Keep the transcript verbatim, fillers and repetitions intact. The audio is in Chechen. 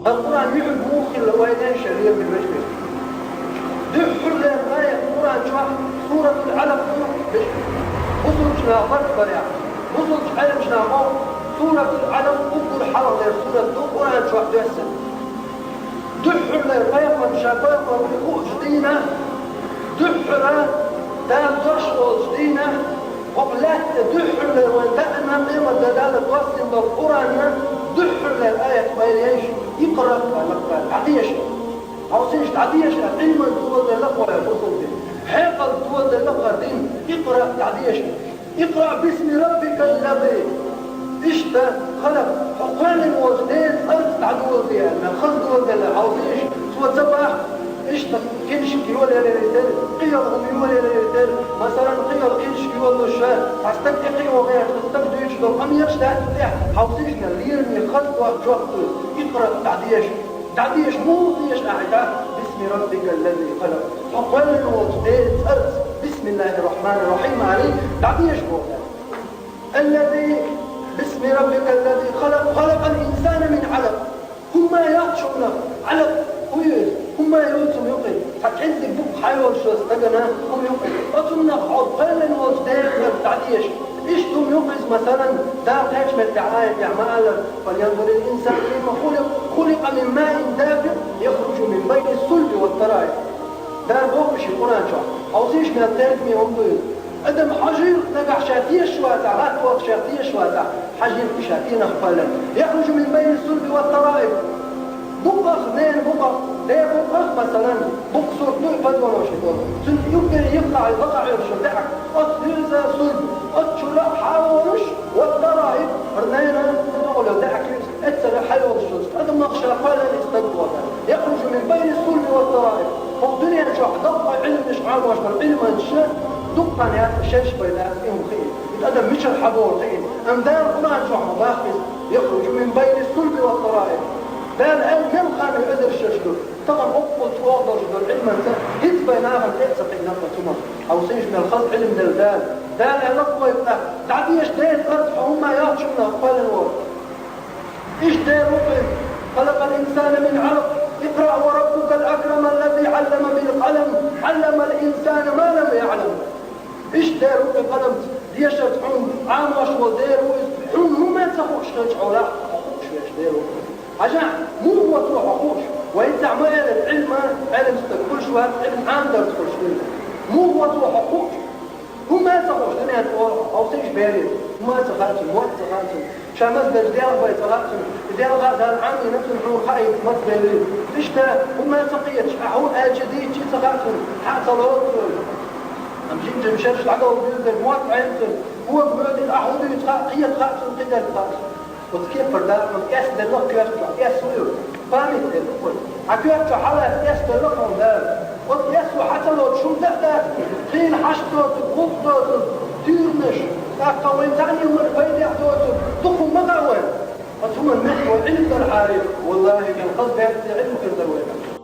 Къуръан юьхьиг муха хилла вайна шариат беш. Дуьххьарлера аят Къуръан чохь Суратул Алакъ ду, беш. Бусулбачу наха барт барехь, бусулбачу Ӏеламнаха боху, Суратул Алакъ уггар хьалхалера сурат ду Къуръан чохь доьссина. Дуьххьарлера пайхамар ша пайхамар вуй хуучу дийнахь, дуьххьара Дала дош волчу дийнахь, хӀокху лаьтта дуьххьарлера вайн даима къемат дан Дала доссина болу Къуръанна дуьххьарлера аят вайна еш, икъра, вай лакхара, дӀадеша. Хьовсийша, дӀадеша, Ӏилман доладелла вай бусулба дин. Хьекъал доладелла вай дин, икъра, дӀадеша. اقرأ باسم ربك الذي. Иштта, خلق, хьо кхоьллина волчу Делан цӀарца дӀадоладе аьлла, хаза доладелла, хьовсийша, цо ца бахьа, иштта, книшка йолаялар дара, кхин йолу хӀума йолаялар дара, масалан, кхин йолу книшка йолалуш, цхьа стаг тӀекхио гӀерташ, стаг дуьйцуш долу къамелаш дац цу тӀехь, хьовсийша, лераме хаза боху жоп ду, اقرأ, дӀадеша. ДӀадеша, муха деша ахьа, باسم ربك الذي خلق. Хьо кхоьллина волчу Делан цӀарца, بسم الله الرحمن الرحيم аьлла, дӀадеша боху. الذي، باسم ربك الذي خلق، خلق الإنسان من علق. ХӀумма йоцчунах, Ӏалакъ, хӀун ю иза? ХӀумма йоцу хӀума юкъа. Цхьа кӀеззиг букъ хьайолуш йолу стагана хӀума юкъа. Оцунах хьо кхоьллина волчу Делан цӀарца дӀадеша. Иштта хӀума юкъа иза, масалан, Дала кхечу меттехь аятехь ма-аллара: فلينظر الإنسان مما خلق، خلق من ماء دافق، يخرج من بين الصلب والترائب. Дала боху шен Къуръан чохь. Хьовсийша, мел теркаме хӀума ду иза. Адам хьожийла нагахь ша тешаш вацахь, латта вахча ша тешаш вацахь, хьожийла ша тӀенах кхоьллина. يخرج من بين الصلب والترائب. Букъах, ненан букъах, ден букъах, масалан, букъ сурт ду и позвоночник долу. Цуьнан юббе йихкъахь, лакхахь йолуш йолу даьӀахк, оцу ю иза сульб, оцу чуьра хьан волуш, والترائب, ненан дукъалла даьӀахк ю иза. Эццара хьайолуш йолчу адамах ша кхоьллина и стаг боху. يخرج من بين الصلب والترائب. ХӀокху дуьнен чохь даккхий Ӏилманаш Ӏамош болу Ӏилманчаша дуккха хан яц, шераш бен дац и хӀума хиъна. И адам мичара хьабогӀу хиъна. Амма Дала Къуръан чохь ма боху иза: يخرج من بين الصلب والترائب. Дала аьлла, мел хан ю эзар шераш ду. Тахана хӀоккхул чӀогӀа долуш долу Ӏилманца хӀинца бен нахана тӀе а ца кхиъна оцу хӀуманах. Хьовсийша, мел хаза Ӏилма делла Дала. Дала аьлла-кх вайга: дӀадеша Делан цӀарца хьо хӀумма йоцчунах кхоьллина волу. Иштта Дела ву-кх иза: خلق الإنسان من علق، اقرأ وربك الأكرم الذي علم بالقلم، علم الإنسان ما لم يعلم. Иштта Дела ву-кх и къаламца, дешарца хьуна Ӏамош волу Дела ву иза, хьуна хӀумма а ца хууш хилча хьолахь, хьо хууш веш Дела ву-кх иза. Хьажахь, муха воцур хьо хууш? Вай цхьа ма элира, Ӏилма, Ӏелам стаг хуьлуш вац, Ӏилма Ӏамадарца хуьлуш хилла. Муха воцур хьо хууш? ХӀумма а ца хууш, дуьнен тӀехь хьовсийша берийн, хӀумма а ца хаьа цунна, мотт а ца хаьа цунна. Ша маса дерг делха бен ца хаьа цунна, и делха а Дала Ӏамийна цунна хьуна хаийта маса берийн. Иштта, хӀумма а ца кхеташ, ахьа хӀун аьлча дийцча а ца хаьа цунна, хьа а ца лоцу цо. Амма жим-жима шераш дӀадовла дуьйцург мотт Ӏен цунна, хӀума воьдийла ахьа хӀун дуьйцу хаьа, кхета хаьа цунна, кхидерг хаьа цунна. Оцу кепара Дала хьуна эс делла-кх коьрта чохь, эс ву ю, память элира вай. Хьан коьрта чохь хьалаьцна эс делла-кх хьуна Дала. Оцу эсо хьа ца лоцуш хӀума дан а дац, тхийна хьашт доцург, гӀуллакх доцург, туьйранаш, тӀаккха вайн цхьанна хӀуманна пайдехь доцург, дукха хӀума ма хаьа вайна. Оцу хӀуманна метта вай Ӏилма дархьара, валлахӀи, мел хаза баьрца Ӏилма хир дара вайна.